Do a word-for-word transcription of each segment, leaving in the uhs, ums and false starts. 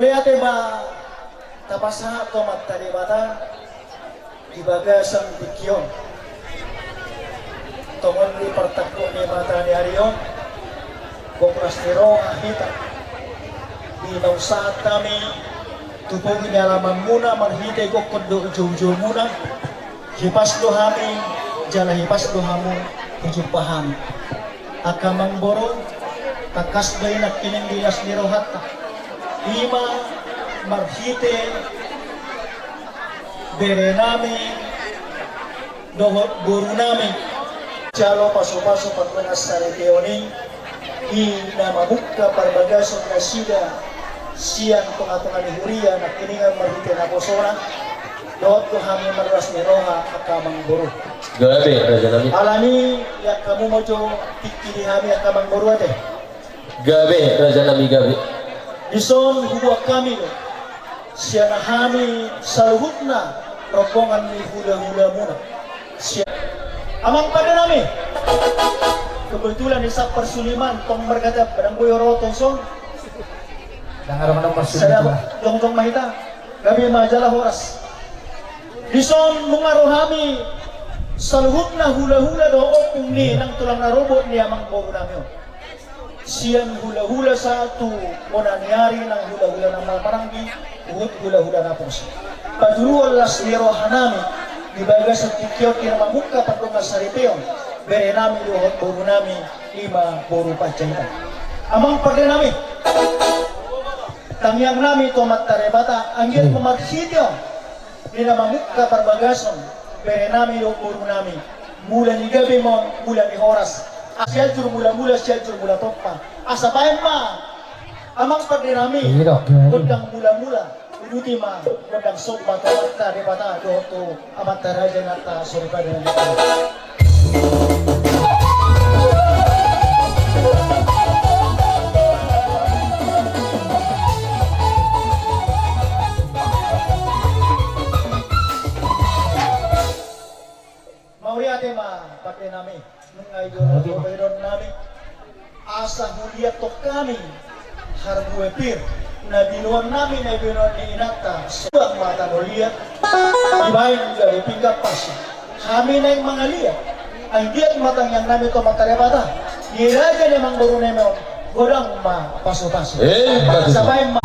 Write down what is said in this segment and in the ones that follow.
Mauliate ma tapasahat tu Amanta Debata di bagasan tingki on. Tongon di partangkok ni mata ni ari on, gok las ni roha hita di na hupasahat hami tu pogu ni alamanmuna marhite gokhon dohot joujoumuna. Hipas do hami, jala hipas do hamu hujumpa hami. Angka amangboru, tangkas do i nangkining di las ni rohanta. I ma marhite berenami dohot borunami. Jalo pasupasu pardongan saripeon i, i na mamungka parbagason nasida sian tongatonga ni huria nangkiningan marhite naposona. Dohot do hami marlas ni roha angka amangboru. Gabe, rajanami. Alani i, ia hamu ma jo tingki di hami angka amangboru ate. Gabe, rajanami, gabe. Dison huboan hami do sian hami saluhutna rombongan ni hulahulamuna. Sian amang pandenami. Kebetulan i Sapar Suliman tong margata, padang boyo roto son. Dang adong-adong Sapar Suliman. Jongjong ma hita. Gabe ma jala horas. Dison nunga ro hami saluhutna hulahula dohot ompung ni nang tulang na robot ni amangborunami on. Sian hulahula sahat tu bona ni ari nang hulahula na marhahamaranggi, huhut hulahula naposo. Patuduhon las ni rohanami di bagasan tingki on di na mamungka pardongan saripeon berenami dohot borunami, i ma boru Panjaitan. Amang pandenami, tangiangnami tu Amanta Debata, anggiat ma marhite on di na mamungka parbagason berenami dohot borunami, mula ni gabe ma on, mula ni horas. Sianjur mulamula, Sianjur mula tompa. Asa baen ma amang pandenami gondang mulamula. Uduti ma gondang somba tu Amanta Debata dohot tu amanta raja inanta soripada na. Mauliate ma pandenami. Nunga i do na baenonnami. Asa huliathon hami harbue pir na binoannami na binoan ni inanta, suang ma tano liat. Dibaen gabe pinggan pasa. Hami naeng mangaliat. Anggiat ma tangiangnami tu Amanta Debata, di raja ni amangborunami on godang ma pasupasu. Eh, bagus. Sabaen ma.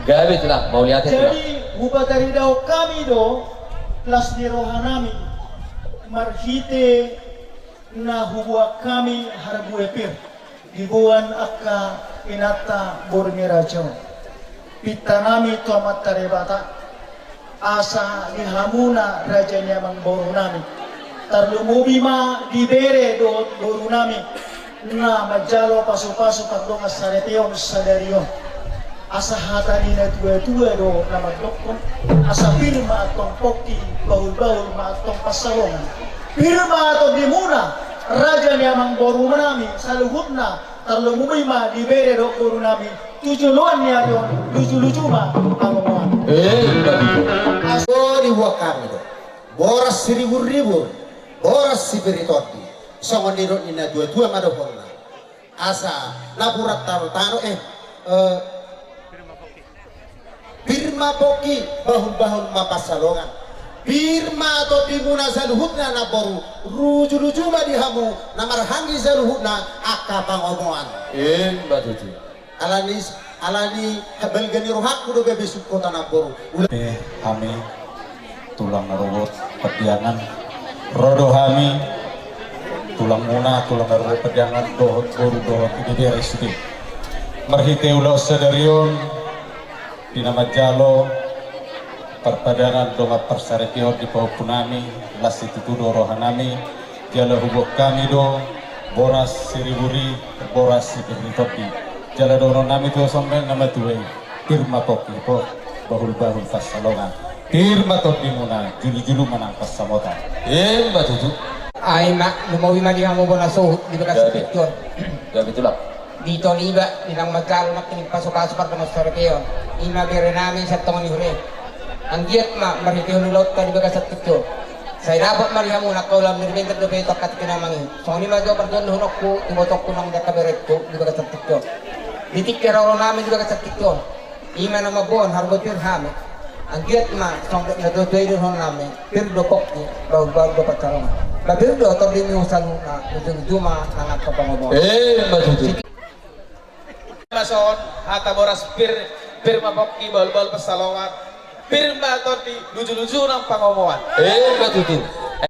Gabe tulang, mauliate tulang. Jadi hupataridahon hami do las ni rohanami marhite na huboan hami harbue pir diboan angka inanta boru ni raja on. Pintanami tu Amanta Debata asa di hamuna raja ni amangborunami, tarlumobi ma di bere dohot borunami na manjalo pasupasu pardongan saripeon sadari on. Asa hata ni natuatua do na mandokkon, asa pir ma antong pongki, bahulbahul ma antong pansalongan. Pir ma tondimuna raja ni amangborunami saluhutna, tarlumobi ma di bere dohot borunami tu joloan ni ari on, lujuluju ma pangomoan. Eh, bagus. Asa diboan hami do boras siriburribur, boras sipiritondi. Songon nidok ni natuatua ma dohonna. Asa napuran tartano, eh, eh, pir ma pongki, bahulbahul ma pansalongan. Pir ma tondimuna saluhutna namboru, lujuluju ma di hamu na marhaha saluhutna angka pangomoan. Emma tutu. Alani, alani balga ni rohangku do gabe sungkot, namboru. Ula- Eh, hami tulang na ruhut Pandiangan, ro do hami tulangmuna, tulang na ruhut Pandiangan, dohot boru dohot ibebere sude. Marhite ulaon sadari on, di na manjalo parpadangan dongan parsaripeon di pahompunami, las situtu do rohanami, jala huboan hami do boras siriburi, boras sipiritondi. Jala dohononnami tu son na matua i, pir ma pongki, bahulbahul pansalongan. Pir ma tondimuna, julujulu ma nang pansamotan. Emma tutu. Ai ma, lumobi ma di hamu bona sohut di bagasan tingki on. Gabe tulang. Di toni iba, di na manjalo nangkin pasupasu pardongan saripeon. I ma berenami sian tonga ni huria i. Anggiat ma marhitehon ulaonta di bagasan tingki on, sai dapot ma di hamu angka ulaon na nibaen dope tu angka tingki na mangihut. Songon i ma jo parjolo-jolonku tu ibotongku nang di angka berengku di bagasan tingki on. Di tingki na ronami di bagasan tingki on, i ma na mamboan harbue pir hami. Anggiat ma songon na tuatua i dohononnami, pir do pongki, bahulbahul do pansalongan. Ba pir do tondimi saluhutna, lujuluju ma nang angka pangomoan. Emma tutu. Ima songon hata boras pir, pir ma pongki, bahulbahul pansalongan. Pir ma tondi, lujuluju nang pangomoan. Emma tutu.